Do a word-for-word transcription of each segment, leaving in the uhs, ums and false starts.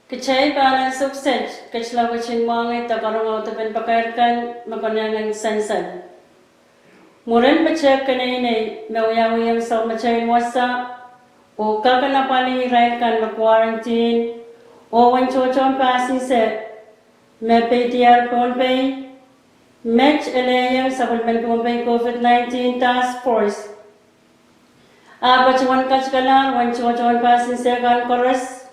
Kitail pahn ansou kiset ketila ketin mwahngih de karonge audepen pakair kan me konehng en sansal. Mwurin petehk keneinei me wiawihong sapwellimatail wasa oh kak en apwalih irail kan me quarantine oh uwen tohtohn pasinse me peidier Pohnpei, met elehieng sapwellimen Pohnpei COVID nineteen Task Force ah patohwan katikalahr uwen tohtohn pasinse kan koaros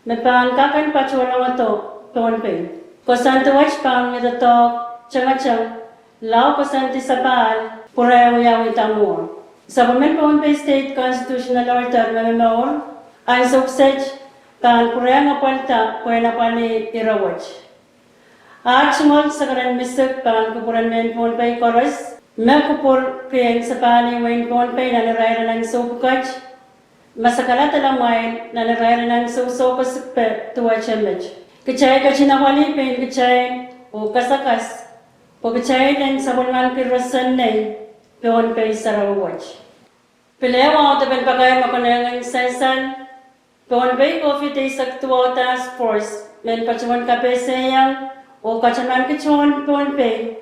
me pahn kak en patohlongodo Pohnpei. Koasoandi wet pahn wia doadoahk tengeteng lao koasoandi sapahl pwurehng wiawihda mwuhr. Sapwellimen Pohnpei State Constitutional Order me momour ansou kiset pahn pwurehng apwalihda pwehn apwalih ire wet. Aht tungoal sekeren misik pahn kupwuren mehn Pohnpei koaros me kupwurki en sapahlih wehin Pohnpei nan irair en ansou pwukat, me sakaladahla mwail nan irair en ansou soukoasikpe duwehte met. Kitail ketin apwalih pein kitail oh kasakas pwe kitail en sapwellimanki roson nei Pohnpei sarawi wet. Pil ehu audepen pakair me konehng en sansal, Pohnpei COVID eisek duwau Task Force men patohwan kapehsehiong oh katamanki tohn Pohnpei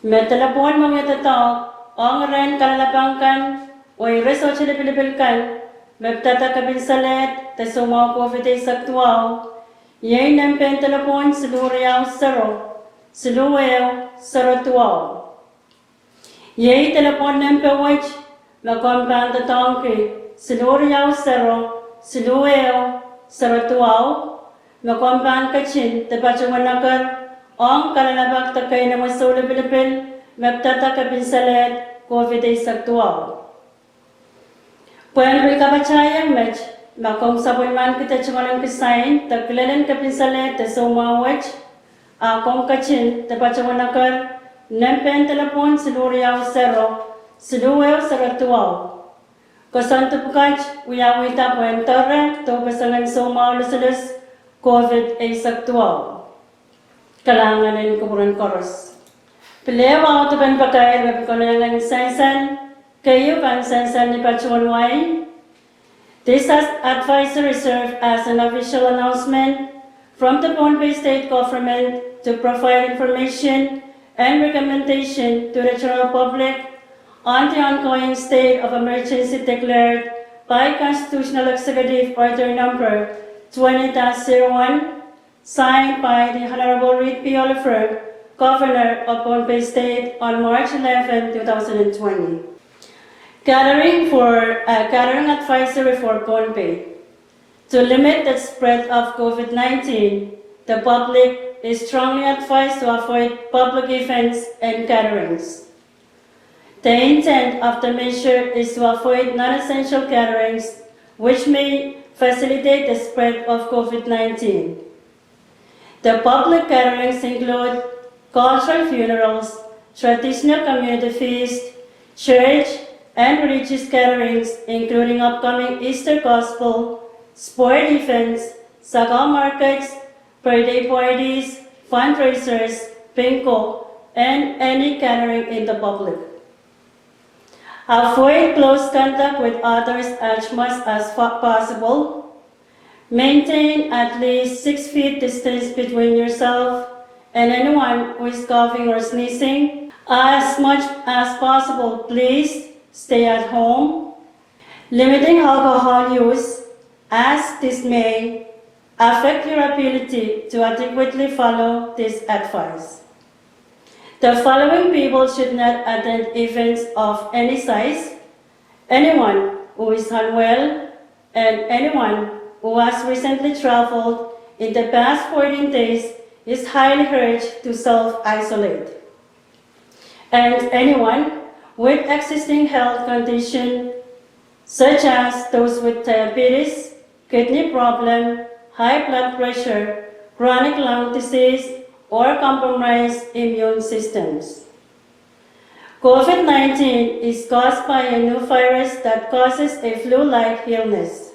me delepwohn me wia doadoahk ong irehn kalelapak kan oh ire sohte lipilipil kan me pidada kepin salehd de soumwahu COVID eisek duwau, iei nempehn delepwohn siluh riau sero, siluh ehu, sero duwau. Iei delepwohn nempe wet me komw pahn doadoahngki, siluh riau sero, siluh ehu, sero duwau, me komw pahn ketin de patohwan eker ong kalelapak de keinawe soulipilipil me pidada kepin salehd COVID eisek duwau. Pwehn pil kapatahieng met, ma komw sapwellimankihda tungoal en kisain de kilelen kepin salehd de soumwahu wet, a komw ketin de patohwan eker nempehn delepwohn siluh riau sero, siluh ehu sero duwau. Koasoandi pwukat wiawihda pwehn doare doupeseng en soumwahu losilosel COVID eisek duwau. Kalahngan en kupwuren koaros. Pil ehu audepen pakair me pil konehng en sansal, keieu pahn sansal ni patohwan wai. This as advisory serve as an official announcement from the Pohnpei State Government to provide information and recommendation to the general public on the ongoing state of emergency declared by Constitutional Executive Order Number twenty dash zero one, signed by the Honorable Reed P. Oliver, Governor of Pohnpei State, on March eleven, two thousand and twenty. Gathering for, uh, gathering advisory for Pohnpei. To limit the spread of COVID nineteen, the public is strongly advised to avoid public events and gatherings. The intent of the measure is to avoid non-essential gatherings which may facilitate the spread of COVID nineteen. The public gatherings include cultural funerals, traditional community feast, church and religious gatherings, including upcoming Easter Gospel, sport events, saka markets, birthday parties, fundraisers, bingo, and any gathering in the public. Avoid close contact with others as much as fa-, possible. Maintain at least six feet distance between yourself and anyone who is coughing or sneezing. As much as possible, please stay at home. Limiting alcohol use, as this may affect your ability to adequately follow this advice. The following people should not attend events of any size: anyone who is unwell and anyone who has recently traveled in the past fourteen days is highly urged to self-isolate. And anyone with existing health condition, such as those with diabetes, kidney problem, high blood pressure, chronic lung disease, or compromised immune systems. COVID nineteen is caused by a new virus that causes a flu-like illness.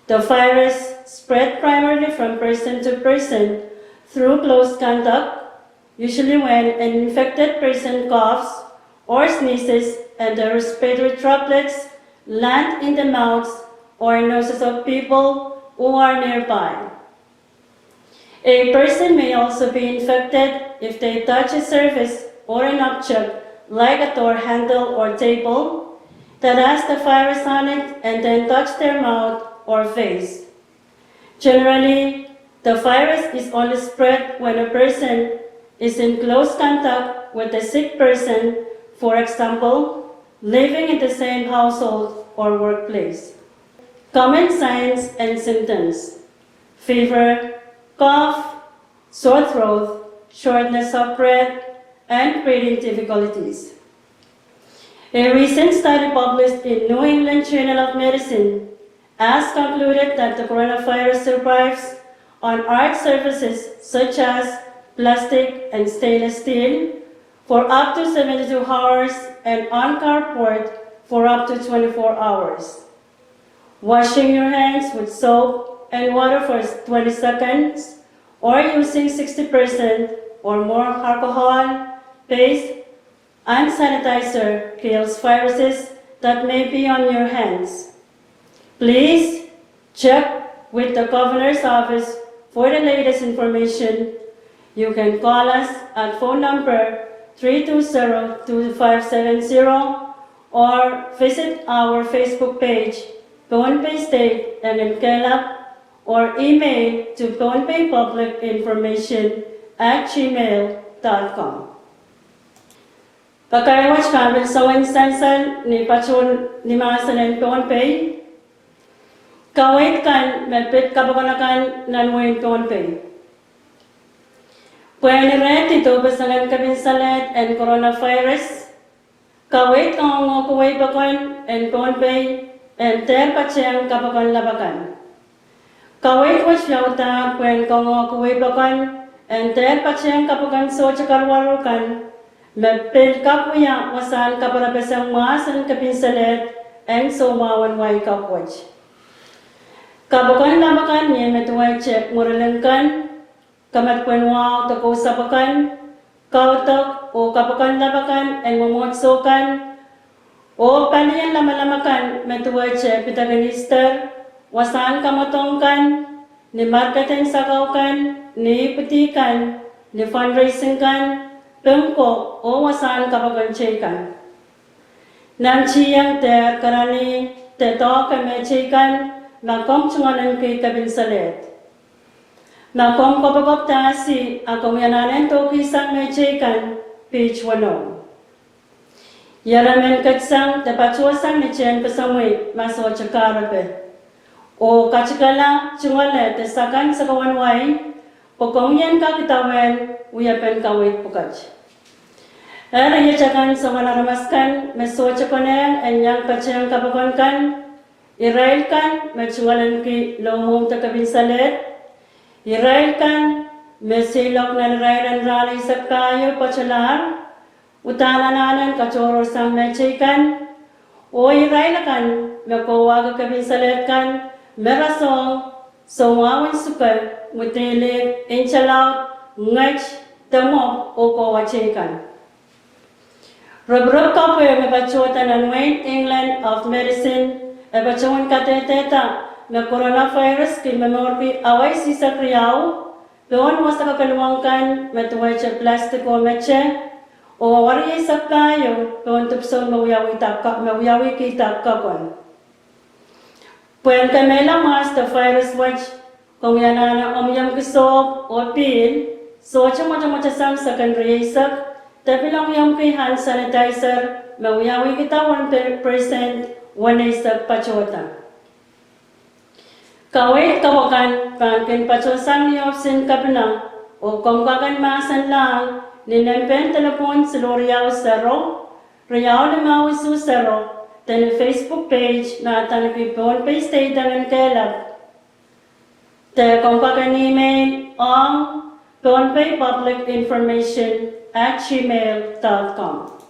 The virus spread primarily from person to person through close contact, usually when an infected person coughs or sneezes and the respiratory droplets land in the mouths or noses of people who are nearby. A person may also be infected if they touch a surface or an object like a door handle or table that has the virus on it and then touch their mouth or face. Generally, the virus is only spread when a person is in close contact with a sick person, for example, living in the same household or workplace. Common signs and symptoms: fever, cough, sore throat, shortness of breath, and breathing difficulties. A recent study published in New England Journal of Medicine has concluded that the coronavirus survives on hard surfaces such as plastic and stainless steel for up to seventy-two hours and on cardboard for up to twenty-four hours. Washing your hands with soap and water for twenty seconds or using sixty percent or more alcohol-based hand sanitizer kills viruses that may be on your hands. Please check with the governor's office for the latest information. You can call us at phone number three two zero two five seven zero or visit our Facebook page, Pohnpei State Enginkehlap, or email to Pohnpei Public Information at gmail dot com. Pakair wet pahn pil soangen sansal ni patohwan ni mahsen en Pohnpei. Kaweid kan me pid kapokon akan nan wehin Pohnpei. Pwehn irehdi dohpesengen kepin salehd en coronavirus, kaweid kangoange kawei pokon en Pohnpei en dehr patehng kapokon lap akan. Kaweid wet wiawidahr pwehn kangoange kawei pokon en dehr patehng kapokon sohte karuwaru kan me pil kak wia wasahn kaparapeseng mwahs en kepin salehd en soumwahu en wai kapw wet. Kapokon lap akan iei me duwehte mwurilin kan, kamadipwen wahu de kousapw akan, kaudok oh kapokon lap akan en mwomwohdiso kan, oh palien lamalam akan me duwehte pidek en Easter, wasahn kamwadong kan, ni markeden sakau kan, ni ipwidi kan, ni fundraising kan, bingo, oh wasahn kapokon teikan. Nantihong dehr karanih de doahke mehteikan ma komw tungoalenki kepin salehd. Ma komw kopokopdahsih, a komwi anahne dohkihsang mehteikan, page weneu. Ieremen kedsang de patohsang ni tehnpasamwi ma sohte kahrepe, oh katikala tungoale de sakan sakawen wai, pwe komwi en kak idawehn wiepen kaweid pwukat. Eri iet akan soangen aramas kan me sohte konehng en iang patehng kapokon kan: irail kan me tungoalenki loumwohmw de kepin salehd, irail kan me seiloak nan irair en rahn eisek pahieu patohlahr, uhdahn anahne katohrohrsang mehteikan, oh irail akan me kohwahki kepin salehd kan me rasehng soumwahu en suke, mwidihlik, inta laud, nget, de mwopw oh kohwa teikan. Ropirop kapw me patohda nan wehin England of Medicine e patohwan kadehdehda me coronavirus kin momourki awa isihsek riau pohn wasa kekeluwang kan me duwehte plastic oh mete, oh awa rieisek pahieu pohn dipwisou me wiawihkihda kapokon. Pwehn kemehla mwahs de virus wet, komwi anahne omwiomwki sohp oh pihl, sohte mwotomwotosang seken rieisek, de pil omwiomwki hand sanitizer me wiawihkihda weneisek patohda. Kaweid kapokon pahn kin patohsang ni ohpis en kepina oh komw kak en mahsenlahng ni nempe en delepwohn siluh riau sero, riau limau isuh sero, de ni Facebook page me adaneki Pohnpei State Enginkehlap, de komw kak en email ong Pohnpei Public Information at gmail dot com.